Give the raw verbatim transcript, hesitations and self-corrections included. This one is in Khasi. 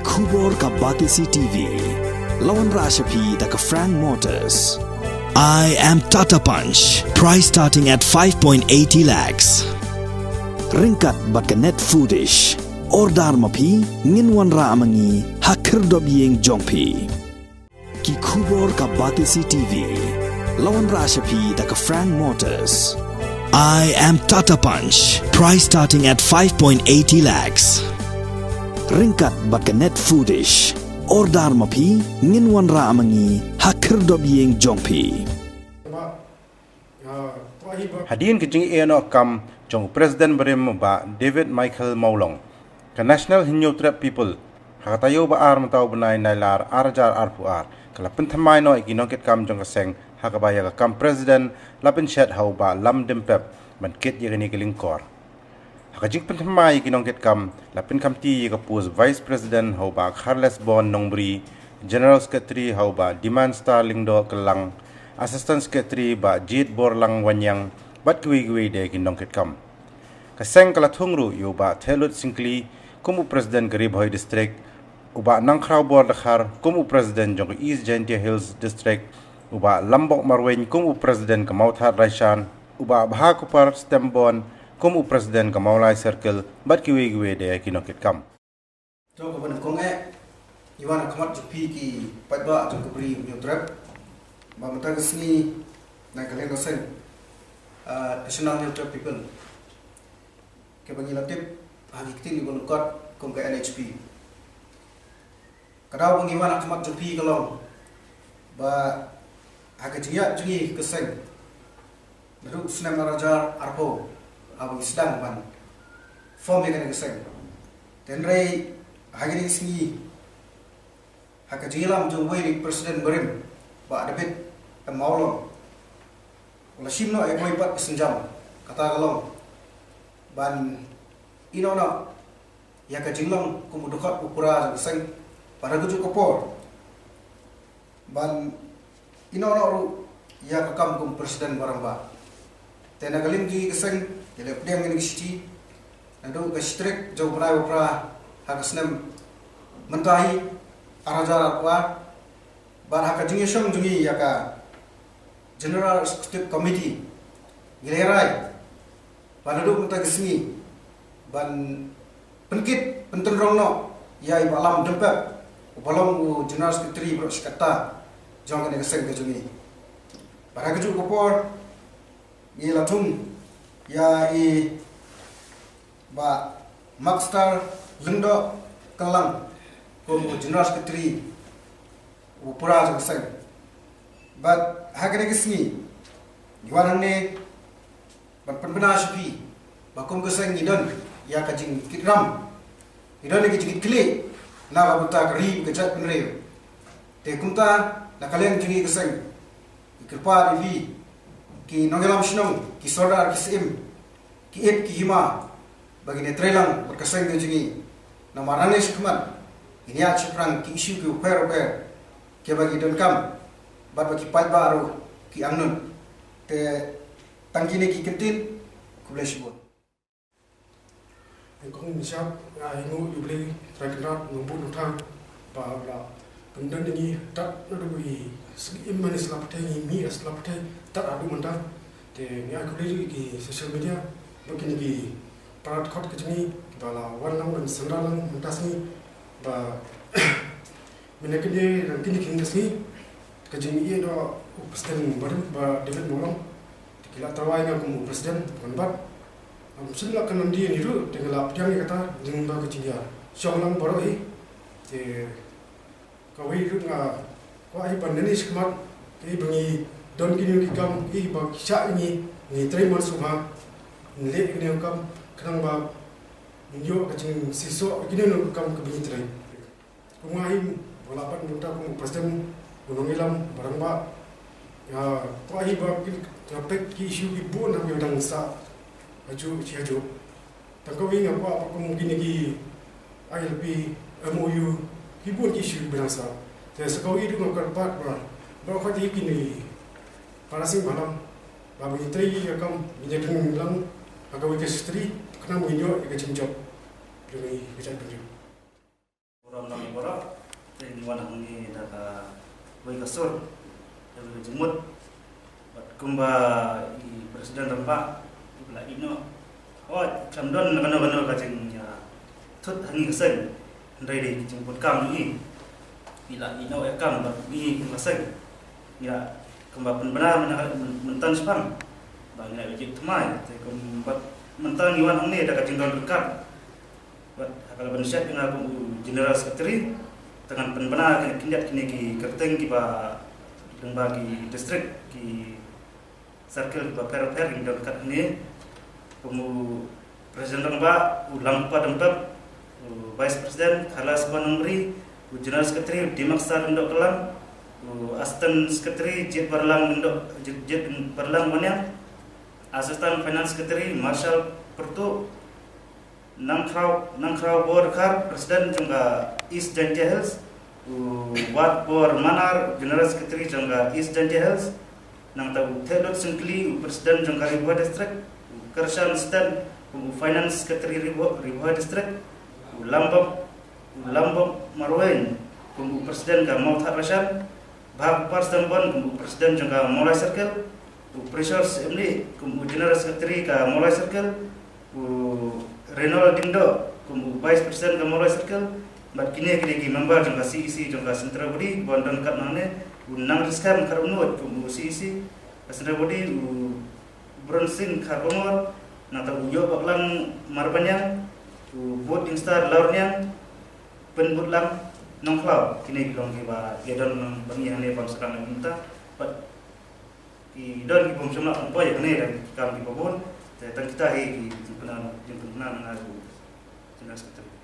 Khubor ka Batesi T V. La wanrah sha phi da ka Frank Motors. I am Tata Punch. Price starting at five point eighty lakhs. Ryngkat bad ka Net Foodish. Order ma phi, ngin wanrah ma ngi ha khyrdop ïing jong phi. Ki khubor ka Batesi T V. La wanrah sha phi da ka Frank Motors. I am Tata Punch. Price starting at five point eighty lakhs. Ryngkat bad ka Net Foodish. Order ma phi, ngin wanrah ma ngi ha khyrdop ïing jong phi. Hadien ka jingïehnoh kam jong u President barim, Bah David Michael Mawlong, ka National Hynñiewtrep People ha ka taïew ba ar mynta u bnai Nailar ar hajar arphew ar ka la pynthymmai noh ïa ki nongkitkam jong ka seng, ha kaba ïa ka kam President la pynshet ha u Bah Lamdimpep ban kit ïa kane ka lyngkor. Ha ka jingpynthymmai ïa ki nongkitkam, la pynkhamti ïa ka post Vice President ha u Bah Kharlesbon Nongbri, General Secretary ha u Bah Dimanstar Lyngdoh Kyllang, Assistant Secretary Bah Jitborlang Wanniang, bad kiwei kiwei de ki nongkitkam. Ka seng ka la thung ruh ïa u Bah Thehlut Syngkli kum u President ka Ri Bhoi District, u Bah Nangkhrawbor Dkhar kum u President jong ka East Jaintia Hills District, u Bah Lambok Marwein kum u President ka Mawthadraishan, u Bah Bhakupar Stembon kum u President ka Mawlai Circle, bad kiwei kiwei de ki nongkitkam. To, kaba nyngkong eh, ngi wan ha khmat jong phi ki paidbah jong ka Bri u Hynñiewtrep ba mynta ka sngi na ka liang ka seng, ah, National Hynñiewtrep People, kaba ngi la tip ha ki ktien kiba lyngkot kum ka N H P. Ka daw ba ngi wan ha khmat jong phi ka long ba ha ka jingïaid jong ngi ka seng naduh u snem ar hajar arphew, haba ngi sdang ban form ïa kane ka seng. Hynrei ha kine ki sngi, ha ka jingïalam jong uwei na ki President barim, Bah David M Mawlong, u la shim noh ïa kawei pat ka sienjam, kata ka long ban ïehnoh noh ïa ka jinglong kum u dkhot u pura jong ka seng, bad ha kajuh ka por ban ïehnoh noh ruh ïa ka kam kum President ba rangbah. Te na ka liang jong ngi ka seng, ngi la pdiang ïa kane ka shithi naduh ka shi tarik jong u bnai ba phra ha ka snem mynta hi, ar hajar arphew ar, bad ha ka jingïashong jong ngi ïa ka General Executive Committee, ngi la rai ba naduh mynta ka sngi ban pynkit, pyntynrong noh ïa i Bah Lamdimpep, uba long u General Secretary baroh shi katta jong kane ka seng ka jong ngi. Bad ha kajuh ka por ngi la thung ïa i Bah Makstar Lyngdoh Kyllang kum u General Secretary u pura jong ka seng. Bad ha kane ka sngi ngi wan hangne ban pynbna sha phi ba kum ka seng ngi don ïa ka jingkitram, ngi don ïa ka jingkitkhlieh na ka bynta ka ri ka jaitbynriew. Te kumta, na ka liang jong ngi ka seng, ngi kyrpad ïa phi ki nongïalam shnong, ki sordar, ki syiem, ki ïit ki hima, ba kin ïatrei lang bad ka seng ka jong ngi. Namar nangne shakhmat ngin ïaid shaphrang ki issue kiba pher bapher kiba ki donkam bad ba ki paidbah ruh ki angnud. Te tang kine ki kyntien, khublei shibun. Nyngkong nyngshap nga ai nguh ïa U Blei Trai Kynrad Nongbud Nongthaw ba u la pyndon ïa ngi tad naduh i Sngi Im mane sla pyrthei, ngi mih ha sla pyrthei tad haduh mynta. Te ngi ai khublei ïa ki social media bad kine ki para dkhot ka jong ngi kiba la wan lang ban sdang lang mynta sngi ba mynne kine, kine ki sngi ka jingïehnoh u President barim Bah David Mawlong. Te ki la tyrwa ïa nga kum u President, kan bat ym shym la kan ym dei ïa ngi ruh, te nga la pdiang ïa kata, jingba ka jingïashong lang baroh hi. Te kawei ruh nga kwah hi ban ïaishah khmat, kaei ba ngi don kine ki kam, kaei ba ki shah ïa ngi, ngi trei man sngewbha, ngi leh kine ki kam, khnang ba ngin ïoh ka jingseisoh ïa kine ki kam kaba ngi trei. Kum nga hi, nga la bat mynta kum u President u nongïalam ba rangbah. Nga kwah hi ba kin, nga peit ki issue ki bun ha kiba dang sah hajuh shi hajuh. Tang kawei nga kwah ba kum kine ki I L P, M O U, ki bun ki issue kiba dang sah. Te sa kawei ruh nga kyrpad ba, ba khot ïa kine ki para seng bhalang ba ngin trei ïa ka kam, ngin ïa kynlang ha kawei ka secretary, khnang ba ngin ïoh ïa ka jingjop jong ngi ka jaitbynriew. Wan hangne da kawei ka sur, da kawei ka jingmut. Bad kumba i President Rangbah i ba la ïeh noh, hooid, kam don kano kano ka jingïathut ha ngi ka seng, hynrei dei ka jingpynkam jong i. I la ïeh noh ïa ka kam bad ngi kum ka seng, ïa, kumba pynbna mynta, mynta shaphang ba ngi la ïoh jied thymmai. Te kumba mynta ngi wan hangne da ka jingdon ryngkat, bad ha ka la ban shet ïa nga kum u General Secretary, te ngan pynbna kine, khyndiat kine ki kyrteng kiba lyngba ki district, ki circle kiba pher pher, ki don kat hangne, kum u President Rangbah u Lampa Dempep, u Vice President Kharlas Banongri, u General Secretary u Dimaksar Lyngdoh Kylang, u Assistant Secretary Jit Barlang Lyngdoh, Jit, Jit Barlang Baniang, Assistant Finance Secretary Marshal Pyrtuh, Nangkhraw, Nangkhraw Bor Dkhar, President jong ka East Jaintia Hills, u Wat Bor Manar, General Secretary jong ka East Jaintia Hills, nangta u Thedot Syngkli, u President jong ka Ri Bhoi District, u Kyrshan Sten kum u Finance Secretary Ri Bhoi, Ri Bhoi District, u Lambok, u Lambok Marwein kum u President ka Mawthadraishan, Bhagpar Stambon kum u President jong ka Mawlai Circle, u Precious Emily kum u General Secretary ka Mawlai Circle, u Renol Dingdo kum u Vice President ka Mawlai Circle, bad kine ki dei ki member jong ka C E C jong ka Central Body, ba don kat nangne, u Nangriskhem Kharumnuid kum u C E C ka Central Body, u Bronsing Kharbamor, nangta u Ïohbaklang Marbaniang, u Bud Dingstar Laurniang, Pynbutlang Nongkhlaw, kine ki long kiba ïadon bad ngi hangne ban sdang mynta. Bad ki don ki bym shym lah ban poi hangne da ki kam kiba bun. Te tang kita hi ki jingpynbna, jingpynbna na nga u General Secretary.